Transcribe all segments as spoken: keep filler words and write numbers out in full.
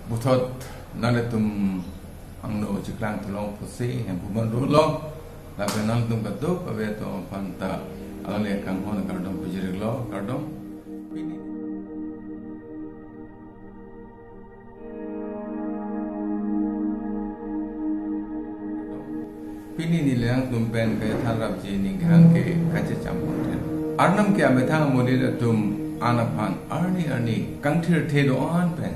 Puthot nanglitum angno cheklang tolong pusi hemphu man rulo, lapen nangtum kadokave atum aphan ta alangli kanghon kardom pajirlo, kardom. Pini, pini neli nangtum pen kethan rapji ning kerang ke kachecham pangthir. Arnam ke amethang amonit atum an aphan arni arni kangthirthe do-an pen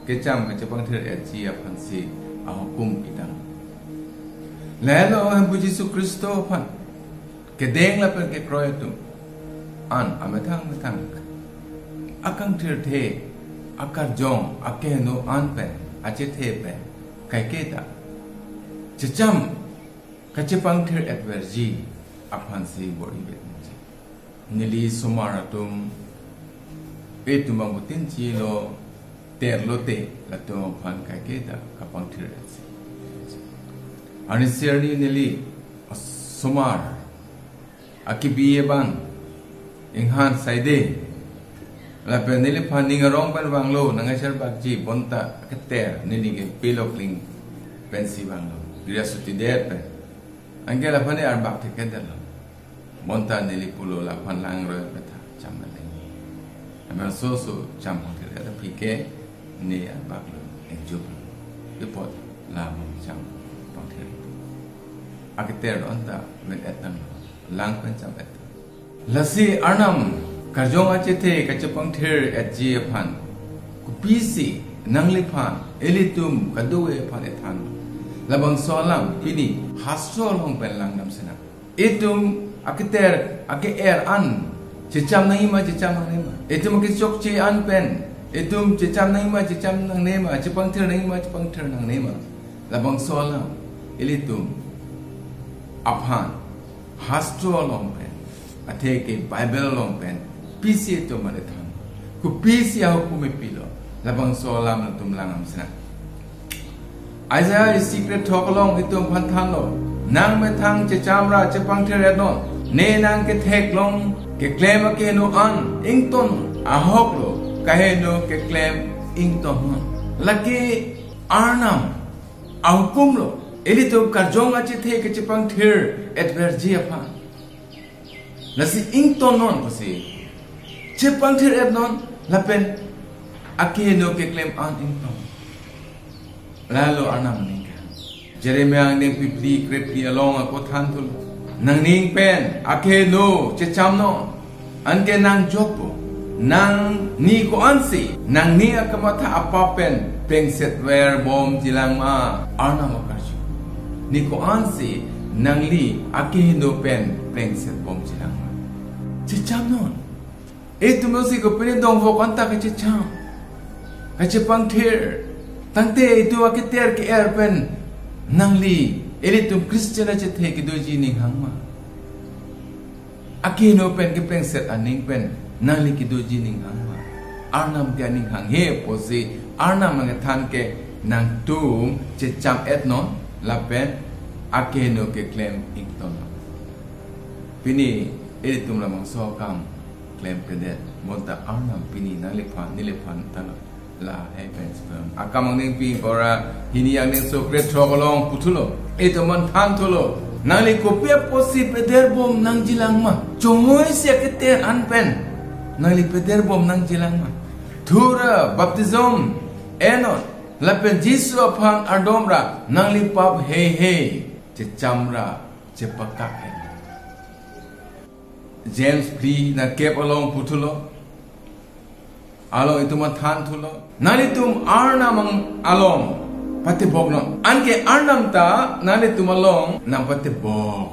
kecham kachepangthir-etji aphansi ahukum pidang. Lalo Hemphu Jisu Khristo aphan kedeng lapen kekroi atum an amethang methang akangthirthe, akarjong, akeheno an pen, achethe pen kaiketa checham kachepangthir-etverji aphansi bor-ivet nangji. Neli osomar atum, itum bangphutin chilo, terlo te, latum aphan kaiketa kapangthir-etsi. Arnisi arni neli osomar akibi abang inghan saide, lapen neliphan ning arong pen vanglo, nang-echar bakji, bonta keter neli ke pilo kling pensi vanglo, griastuti det pen. Anke laphan ne arbak thekthedetlo. Bonta neli pulo laphan langroi petha cham nang. Amen, so so cham pangthir-et aphi ke ne arbaklo, enjoklo. Depot lam cham pangthir. Aketer anta men-et nanglo, lang pen cham-et. Lasi Arnam karjong achethe kachepangthir-etji aphan kopisi nangliphan, ilitum kadokave aphan ethan? Labangso alam pini hastro along pen langdam sinang. Itum aketer ake-er an checham nangjima, checham nangjima. Itum akechokche an pen itum checham nangjima, checham nangjima, chepangthir nangjima, chepangthir nangjima. Labangso alam ilitum aphan hastro along pen, athe ke Bible along pen pisi itum aphan ethan? Kopisi ahukum epilo? Labangso alam nangtum langdam sinang. Isaiah isi kre-throk along itum aphan thanlo, nang methang checham ra chepangthir-etnon, ne nang ketheklong keklem akeheno an ingtonnon, ahoklo kaheno keklem ingtonnon. Lake Arnam ahukumlo, ilitum karjong achethe kachepangthir-etverji aphan. Lasi ingtonnon pusi, chepangthir-etnon lapen akeheno keklem an ington. Lalo Arnam aning ke. Jeremiah angdengpi phli krephli along ako thanthulo, nangning pen akeheno chechamnon, anke nang jokpo. Nangning ko-ansi nangning akamatha apap pen plengsetver bomjilang ma? Arnam akarju. Ning ko-ansi nangli akeheno pen plengset bomjilang ma? Chechamnon. Itum si kopine dongvok anta kachecham, kachepangthir. Tangte itum aketer ke-er pen nangli, ilitum Christian achethe kedoji ning hang ma? Akeheno pen keplengset aning pen nangli kedoji ning hang ma? Arnam ke aning hanghe pusi Arnam nangkethan ke nangtum checham-etnon lapen akeheno keklem ingtonnon. Pini ilitum labangso akam klempedet, bonta Arnam pini nangliphan neliphan thanlo. Lahai pen sipem akam angdengpi pora hini angdengso kre-throk along puthulo, itum aphan thanthulo, nangli kopi apotsi pederbom nangjilang ma? Chomoisi aketer an pen nangli pederbom nangjilang ma? Thura baptism ennon lapen Jisu aphan ardom ra nangli pap heihei checham ra chepakak-et. James phli nerkep along puthulo, along itum aphan thanthulo, nanglitum Arnam along pateboknon, anke Arnam ta nanglitum along nangpatebok.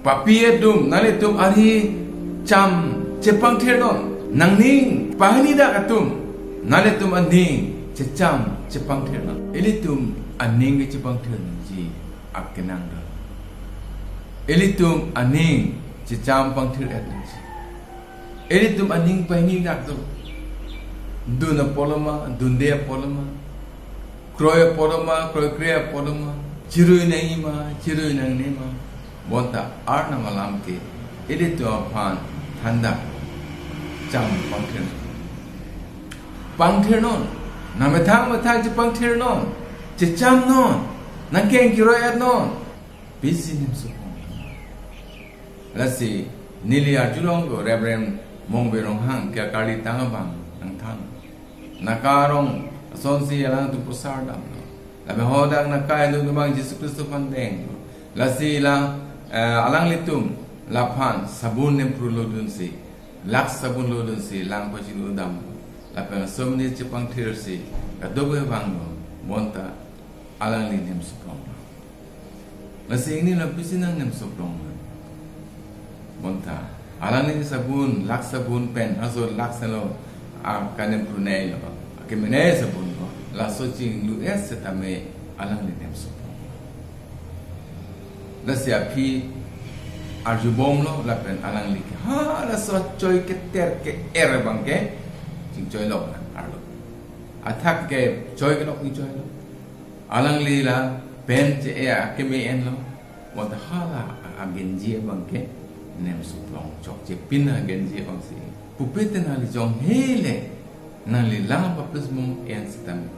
Papi atum, nanglitum ari cham chepangthirnon. Nangning pahini dak atum, nanglitum aning checham chepangthirnon. Ilitum aning kechepangthirnonji akenang do. Ilitum aning checham pangthir-et nangji. Ilitum aning pahini dak do. Dun apotlo ma, dunde apotlo ma, kroi apotlo ma, kroikre apotlo ma, chirui nangji ma, chirui nangne ma, bonta Arnam alam ke ilitum aphan thandak, cham pangthir, pangthirnon. Nang methang methang chepangthirnon, chechamnon, nangkeng kiroi-etnon. Pisi nemsopong. Lasi neli arjulong ko Reverend Mongbe Ronghang ke akarli tang abang nangthan. Naka arong asonsi alangtum pusar damlo. Lapen hadak naka heno abang Jisu Khristo aphan denglo. Lasi la, eh, alanglitum laphan sabun nempru lodunsi, Lux sabun lodunsi lang pachinu damlo. Lapen asomni chepangthirsi kadokave vanglo, bonta alangli nemsopong. Lasi ingni lapusi nang nemsopong. Bonta alangli sabun, Lux sabun pen, aso Lux lo, a, kanempru nei lo, akemene sabun lo, laso chinglu-et setame alangli nemsopong. Lasi aphi arjubomlo lapen alangli ke, ha, laso choi keter ke-er abang ke chingchoilok nang arlo. Athak ke choi kelok ni choilo. Alangli la pen che-e akeme enlo. Bonta hala agenji abang ke nemsopong chokche, pin agenji abangsi. Pupe te nangli jong hele, nangli lang baptismo en setame.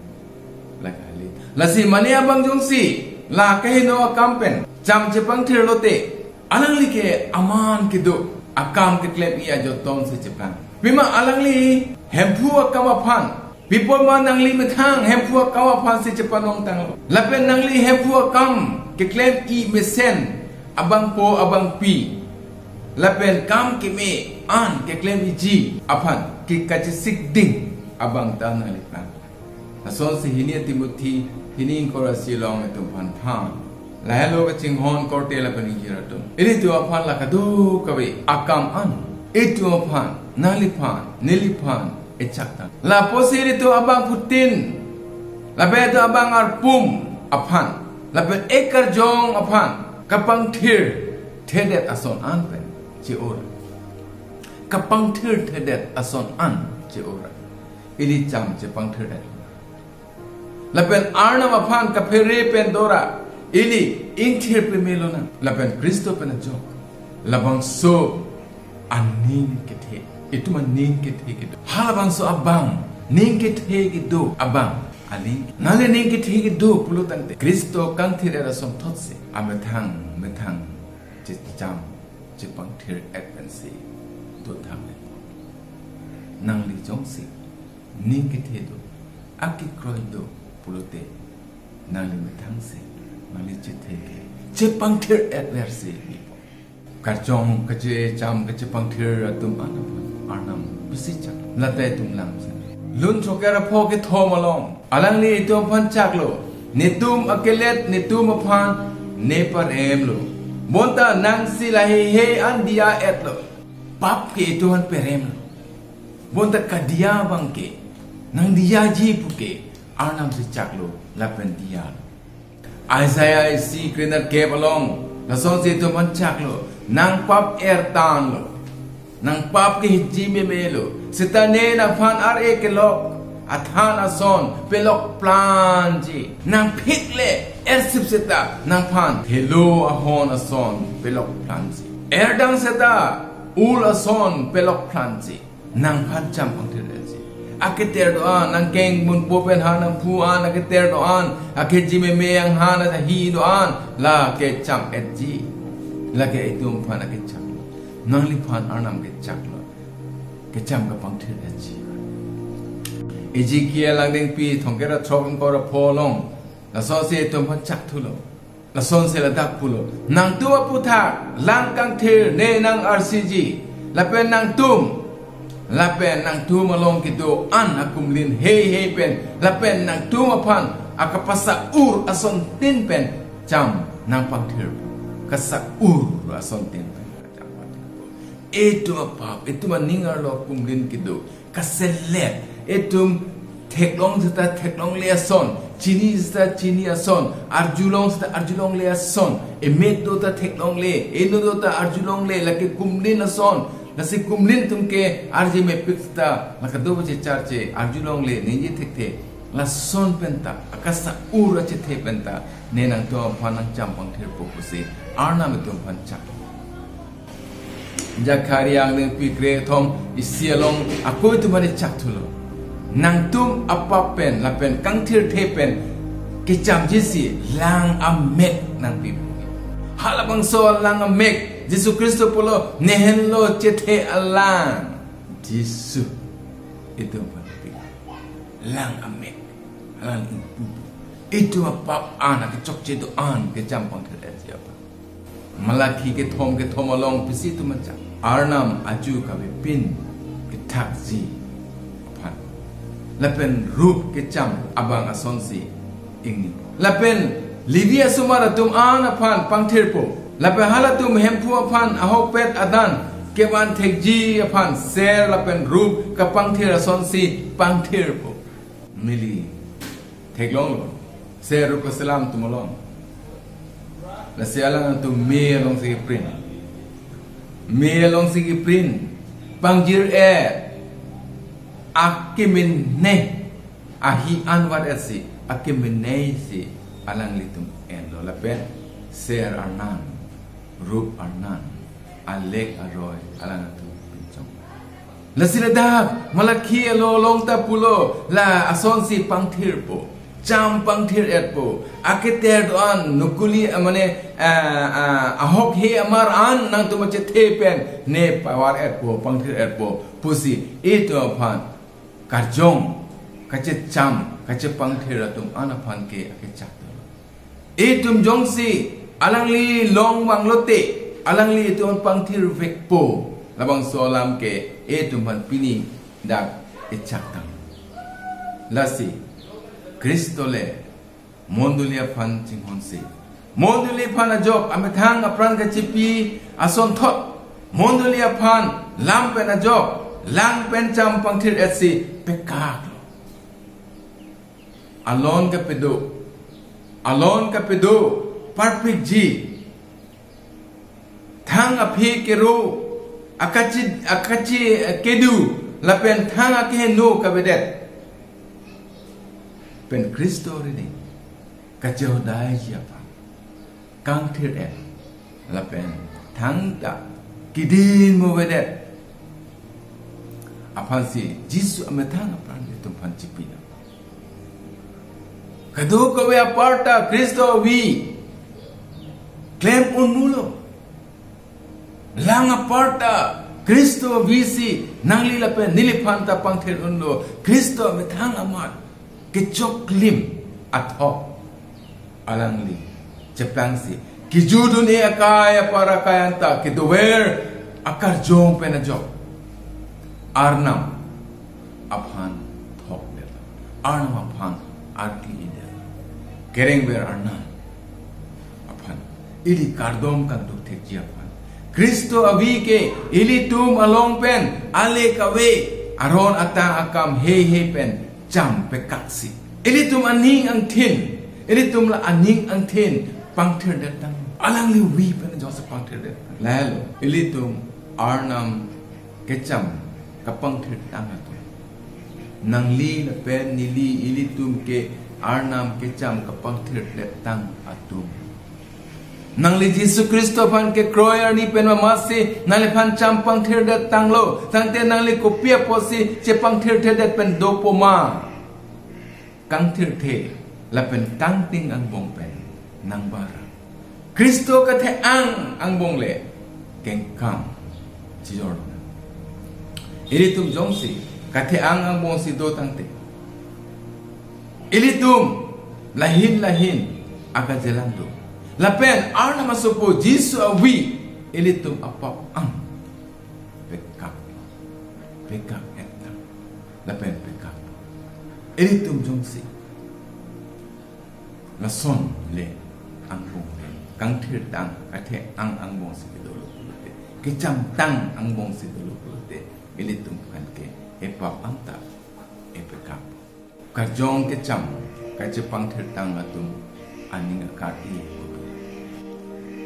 Lake hale. Lasi mane abang jongsi la kaheno akam pen cham chepangthir lote, alangli ke aman kedo akam keklem-i ajotonsi cheplang. Pima alangli Hemphu akam aphan, pipotma nangli methang Hemphu akam aphansi chepanongtanglo. Lapen nangli Hemphu akam keklem-i mesen abangpo abangpi, lapen kam keme an keklem-iji aphan ke kachesik ding abang ta nangli plang. Lasonsi hini Timothy hini ingkoi ra isi along itum aphan than. Lahelo kachinghon korte lapen ingjir atum, ilitum aphan la kadokave akam an itum aphan, nangliphan, neliphan echaktang. Lapusi ilitum abangphutin, lapen itum abang arpum aphan, lapen ekarjong aphan kapangthirthedet ason an pen che-ora. Kapangthirthedet ason an che-ora. Ili cham chepangthir-et. Lapen Arnam aphan kaphere pen dora, ili ingthir pemelo nang. Lapen Khristo pen ajok, labangso aning kethe, itum aning kethe kedo. Halabangso abang ning kethe kedo abang aling. Nangli ning kethe kedo pulo tangte, Khristo kangthir-et ason thotsi amethang methang checham chepangthir-et pensi dothang-et. Nangli jongsi ning kethe do, akekroi do pulote, nangli methangsi nangli chethe ke chepangthir-et versi bipo. Karjong kachecham kachepangthir atum an aphan Arnam pisi chak. Lata itum langsen. Lun throker apho kethom along alangli itum aphan chaklo, netum akelet netum aphan neparemlo. Bonta nangsi lahei hei an diya-etlo. Pap ke itum aphan peremlo. Bonta kadiya abang ke nangdiyaji puke Arnamsi chaklo lapen diyalo. Isaiah isi krenerkep along lasonsi itum aphan chaklo, nang pap ertanlo, nang pap ke hiji memelo, seta ne nangphan ar-e kelok athan ason pelok planji. Nang phikle ersip seta nangphan thelo ahon ason pelok planji. Erdang seta ul ason pelok planji. Nangphan cham pangthir-etji. Aketer do-an, nangkeng munpo pen ha nangphu an aketer do-an, akhei ji meme anghan ahi do-an, lake cham-etji. Lake itum aphan akecham. Nangliphan Arnam kechaklo. Kecham kapangthir-etji. Ezekiel angdengpi thomkep ra throk ingkoi ra pho along lasonsi itum aphan chakthulo. Lasonsi ladak pulo, nangtum aputhak lang kangthir ne nang arsiji, lapen nangtum, lapen nangtum along kedo-an akumlin hei hei pen, lapen nangtum aphan akapasa-ur asontin pen cham nangpangthir, kasa-ur asontin pen cham pangthir. Itum apap, itum aning arlo akumlin kedo kaselet, itum theklong seta theklongle ason, chini seta chini ason, arjulong seta arjulongle ason, emek do ta theklongle, eno do ta arjulongle, lake kumlin ason, lasi kumlin atum ke arje mepik seta, la kado bache charche, arjulongle, ningje thekthe, lason penta, akasa-ur achethe penta, ne nangtum aphan nangcham pangthirpo pusi, Arnam itum aphan chak. Zakaria angdengpi kre-thom isi along ako itum aphan chakthulo. Nangtum apap pen, lapen kangthirthe pen, kechamjisi lang amek nangpipo. Halabangso lang amek, Jisu Khristo pulo, ne henlo chethe alang. Jisu, itum aphan pi. Lang amek, alang ingpupo. Itum apap an, akechokche do-an, kecham pangthir-etji aphan. Malakhi kethom kethom along pisi itum achak. Arnam achu kavepin kethakji aphan. Lapen rup kecham abang asonsi ingni. Lapen Levi asomar atum an aphan pangthirpo. Lapen halatum Hemphu aphan ahokpet adan kevan thekji aphan ser lapen rup kapangthir asonsi pangthirpo. Neli theklonglo. Ser rup kaselam atum along. Lasi alangtum me alongsi keprint. Me alongsi keprint. Pangjir-et. Akemene. Ahi an vat-etsi. Akemene si. Alanglitum enlo lapen. Ser arnan. Rup arnan. Alek aroi. Alangtum pinchong. Lasi ladak, Malakhi alo along ta pulo, la asonsi pangthirpo, cham pangthir-etpo, aketer do-an, nukuli, ah, mane, ah, ah, ahok he amar an, nangtum achethe pen, ne pavar-etpo, pangthir-etpo, pusi, itum aphan, karjong, kachecham, kachepangthir atum an aphan ke, akechak do. Itum jongsi alangli long vanglote, alangli itum pangthirvekpo, labangso alam ke itum aphan pini dak ichaktang. Lasi, Khristo le mondoli aphan chinghonsi. Mondoli aphan ajok, amethang apran kachipi asonthot. Mondoli aphan lam pen ajok, lang pen cham pangthir-etsi pekaklo. Alon kapedo. Alon kapedo. Parpikji. Thang aphi kero. Akachi, akachi, eh, kedo. Lapen thang akeheno kavedet. Pen Khristo riding. Kachehodai ji aphan. Kangthir-et. Lapen thangta keding movedet aphansi Jisu amethang apran itum aphan chipilo. Kadokave aparta Khristo avi klem unmulo. Lang aparta Khristo avisi nangli lapen neliphan ta pangthir unlo. Khristo amethang amat kechoklim athok alangli cheplangsi kejut un-e akai apar akai anta kedover akarjong pen ajok Arnam aphan thokdet, Arnam aphan arti idet. Kerengver Arnam aphan ili kardom kangduk thekji aphan Khristo avi ke ilitum along pen ale kave aron atang akam heihei pen cham pekaksi. Ilitum aning angthin, ilitum la aning angthin pangthirdet tang. Alangli avi pen jongsi pangthirdet tang. Lalo, ilitum Arnam kecham kapangthir tang atum. Nangli lapen neli ilitum ke Arnam kecham kapangthirdet tang atum. Nangli Jisu Khristo aphan kekroi arni pen mamatsi nangliphan cham pangthirdet tanglo, tangte nangli kopi apotsi chepangthirthedet pen dopo ma? Kangthirthe lapen tangting angbong pen nangbar. Khristo kathe-ang angbong le kengkam chijor. Ilitum jongsi kathe-ang angbongsi do tangte, ilitum lahin lahin akajelang do. Lapen Arnam asopo Jisu avi ilitum apap ang pekak, pekak-et tang. Lapen pekak. Ilitum jongsi lason le angbong le kangthir tang, kathe-ang angbongsi kedolo pulote, kecham tang angbongsi dolo pulote, ilitum aphan ke epap anta epekak. Karjong kecham kachepangthir tang atum aning akar-i.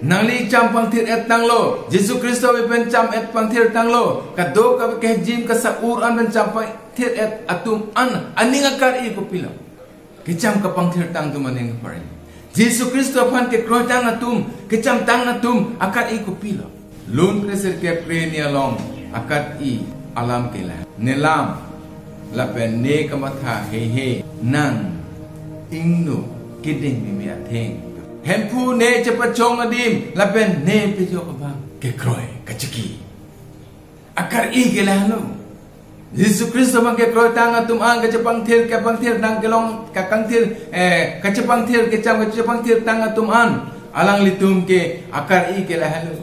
Nangli cham pangthir-et tanglo, Jisu Khristo avi pen cham-et pangthir tanglo, kadokave kejim kasa-ur an pen cham pangthir-et atum an aning akar-i kopilo? Kecham kapangthir tang atum aning akar-i. Jisu Khristo aphan kekroi tang atum, kecham tang atum akar-i kopilo? Lun kresirkep kreni along akar-i alam ke la. Nelam Lapen ne kamatha heihei, nang ingno kedeng meme atheng. Hemphu ne chepachong adim, lapen ne pejok abang kekroi kachiki. Akar-i ke lahelo. Jisu Khristo abang kekroi tang atum an kachepangthir, kepangthir nang kelong, kakangthir, eh, kachepangthir, kecham kachepangthir tang atum an. Alanglitum ke akar-i ke lahelo.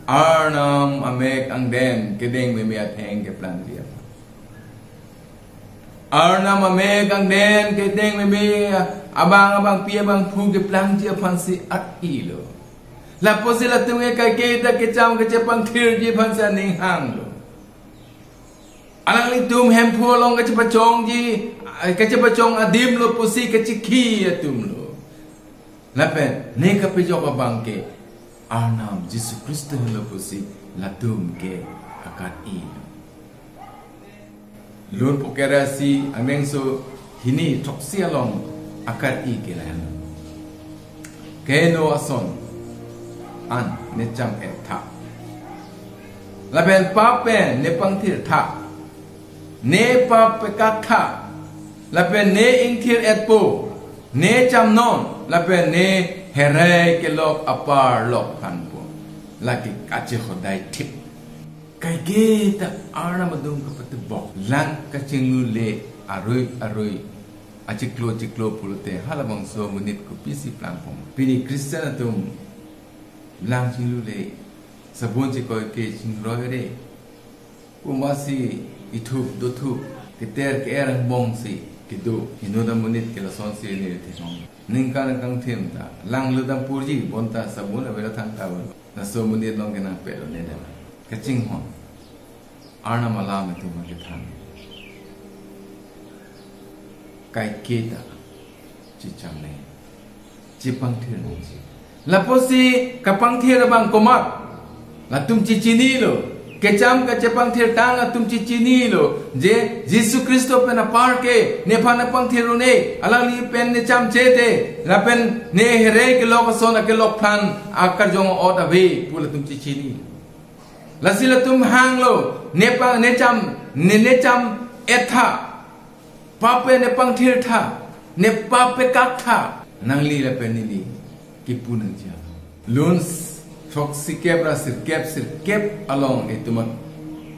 Arnam amek angden kedeng meme atheng keplangji aphan. Arnam amek angden kedeng meme abang abangpi abangphu keplangji aphansi ar-ilo. Lapusi latum ke kaike ta kecham kachepangthirji aphansi aning hanglo. Alanglitum Hemphu along kachepachongji, kachepachong adimlo pusi kachiki atumlo. Lapen ne kapejok abang ke Arnam Jisu Khristo helo pusi latum ke akar-i. Lun Pokerasi angdengso hini throksi along akar-i ke lahelo. Keno ason an ne cham-et tha. Lapen pap pen ne pangthir tha. Ne pap pekak tha. Lapen ne ingthir-etpo. Ne chamnon. Lapen ne herai kelok apar lok thanpo. Lake kachehodai thip. Kaike ta Arnam adung kapatebok. Lang kachinglule arui arui. Achiklo chiklo pulote halabangso amonit kopisi plangpon. Pini Christian atum lang chinglule. Sabun chikoi ke chingroi re. Kumasi ithup dothup. Keter ke-er angbongsi kedo. Inut amonit ke lasonsi ne thekong. Ningkan kangthim ta. Lang ludam purji bonta sabun avela thangta bon. Laso amonit along ke nangpelo ne dam. Kachinghon. Arnam alam atum kethan. Kaike ta. Chicham ne. Chepangthir nangji. Lapusi kapangthir abang komat. Latum chichinilo. Kecham kachepangthir tang atum chichinilo. Je Jisu Khristo pen apar ke. Nephan apangthir un-e. Alangli pen ne cham-et te. Lapen ne herai kelok ason akelok phan akarjong ot ave. Pu latum chichini. Lasi latum hanglo, ne pang, ne cham, ne, ne cham-et tha, pap pen ne pangthir tha, ne pap pekak tha, nangli lapen neli kipu nangji. Lun throksi kep ra sirkep, sirkep along itum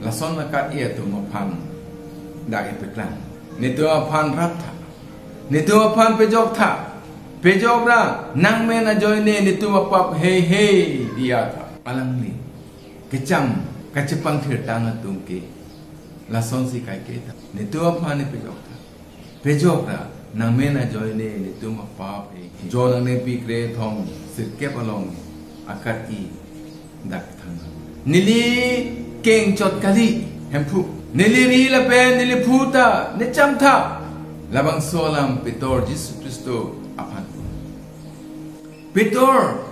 lason akar-i atum aphan dak epeklang. Netum aphan rap tha, netum aphan pejok tha, pejok ra nangmen ajoine netum apap heihei diya tha. Alangli kecham kachepangthir tang atum ke lasonsi kaike ta. Netum aphan ne pejok tha. Pejok ra nangmen ajoine netum apap he. John angdengpi kre thom sirkep along akar-i dak thang. Neli kengchot kali Hemphu. Neli ri lapen neli phu ta ne cham tha. Labangso alam Pitor Jisu Khristo aphan pu. Pitor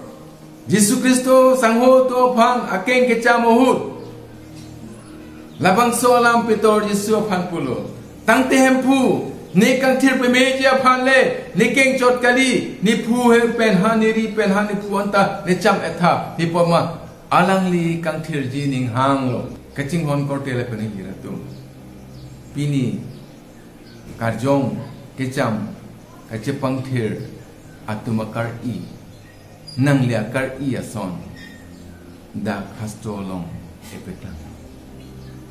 Jisu Khristo sangho atum aphan akeng kecham ahut. Labangso alam Pitor Jisu aphan pulo. Tangte Hemphu, ne kangthir pemeji aphan le, ne kengchot kali, ne phu he pen ha, ne ri pen ha, ne phu anta, ne cham-et tha, ne poma. Alangli kangthirji ning hanglo. Kachinghon korte lapen ingjir atum. Pini karjong kecham kachepangthir atum akar-i, nangli akar-i ason dak hastro along epeklang.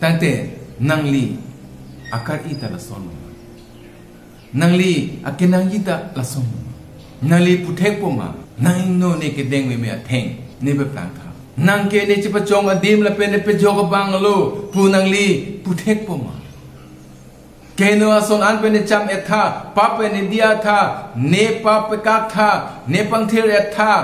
Tangte nangli akar-i ta lason ma? Nangli akenangji ta lason ma? Nangli puthekpo ma? Nang ingno ne kedeng meme atheng ne peplang tha. Nang ke ne chepachong adim lapen ne pejok abang lo pu nangli puthekpo ma? Keno ason an pen ne cham-et tha, pap pen ne diya tha, ne pap pekak tha, ne pangthir-et tha,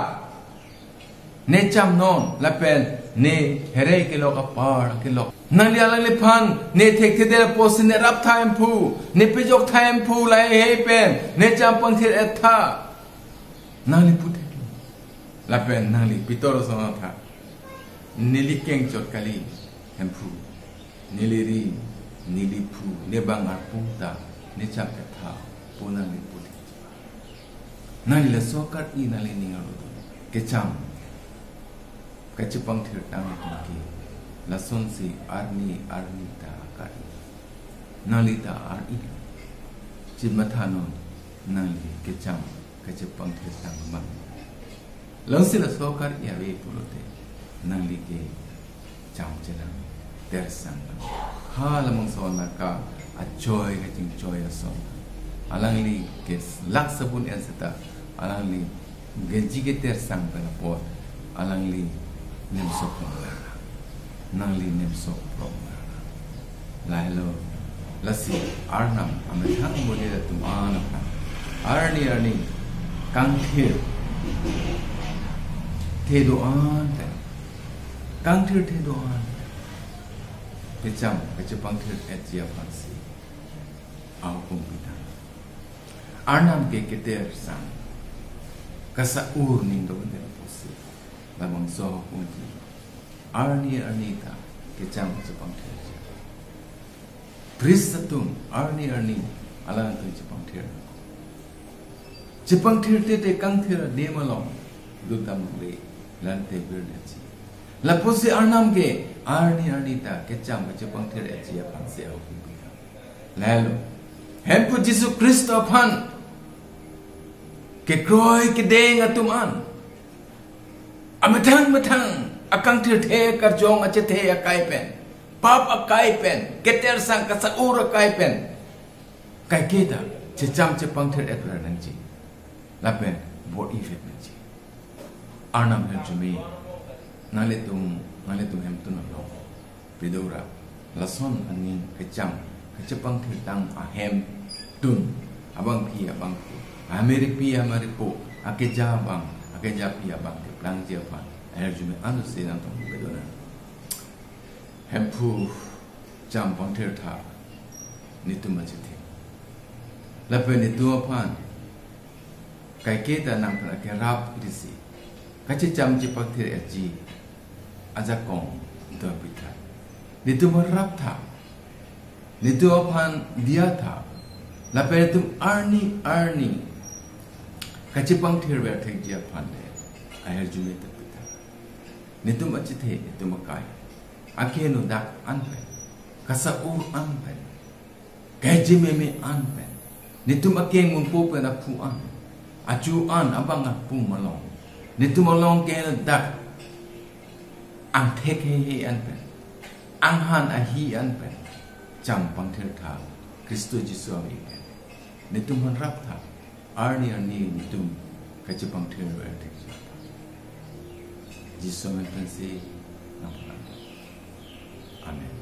ne chamnon, lapen ne herai kelok apar kelok. Nangli alangliphan, ne thekthedetpo si ne rap tha Hemphu, ne pejok tha Hemphu, lahei pen, ne cham pangthir-et tha. Nangli puthek. Lapen nangli Pitor ason tha. Neli kengchot kali Hemphu. Neli ri, neli phu, ne bang arpum ta, ne cham-et tha, pu nangli puthek. Nangli laso akar-i nangli ning arlo do. Kecham kachepangthir tang atum ke lasonsi arni arni ta akar-i. Nangli ta ar-i. Chimathanon nangli kecham kachepangthir tang abang. Longsi laso kar-i ave pulote nangli kecham chenam tersang. Ha labangso anaka achoi kachingchoi ason. Alangli ke lak sabun en seta alangli genji ketersang pen apot alangli nemsok pong. Nangli nemsok pong. Lahelo, lasi Arnam amethang bodi atum an aphan arni arni kangthir thedo-an pen, kangthir thedo-an pen kecham kachepangthir-etji aphansi ahukum pitha. Arnam ke ketersang, kasa-ur ning do-an pen pusi labangso ahukumji arni arni ta kecham kachepangthirji. Priest atum arni arni alangtum chepangthir. Chepangthir tete kangthir adim along dut damle lante birnetji. Lapusi Arnam ke arni arni ta kecham kachepangthir-etji aphansi ahukum pitha. Lahelo, Hemphu Jisu Khristo aphan kekroi kedeng atum an amethang methang akangthirthe karjong achethe akai pen, pap akai pen, ketersang kasa-ur akai pen kaike ta checham chepangthir-et ra nangji. Lapen bor-ivet nangji. Arnam ahirjume nanglitum, nanglitum hemtun along pidora lason aning kecham kachepangthir tang ahemtun abangpi abangpo, amaripi amaripo, akeja abang akejapi abang keplangji aphan ahirjume ansi nangtum pedona. Hemphu cham pangthir tha, netum achethe. Lapen netum aphan kaike ta nangphan akerap risi kachecham chepangthir-etji ajakong do pitha. Netum arap tha, netum aphan diya tha, lapen netum arni arni kachepangthir ver thekji aphan le ahirjume ta pitha. Netum achethe, netum akai, akeheno dak an pen, kasa-ur an pen, kejimeme an pen, netum akeng munpo pen aphu an, achu an, abang apum along, netum along keheno dak angthek hehe an pen, anghan ahi an pen cham pangthir tha, Khristo Jisu ave pen. Netum aphan rap tha, arni arni netum kachepangthir ver thekji. Jisu amen pensi nangphan. Amen.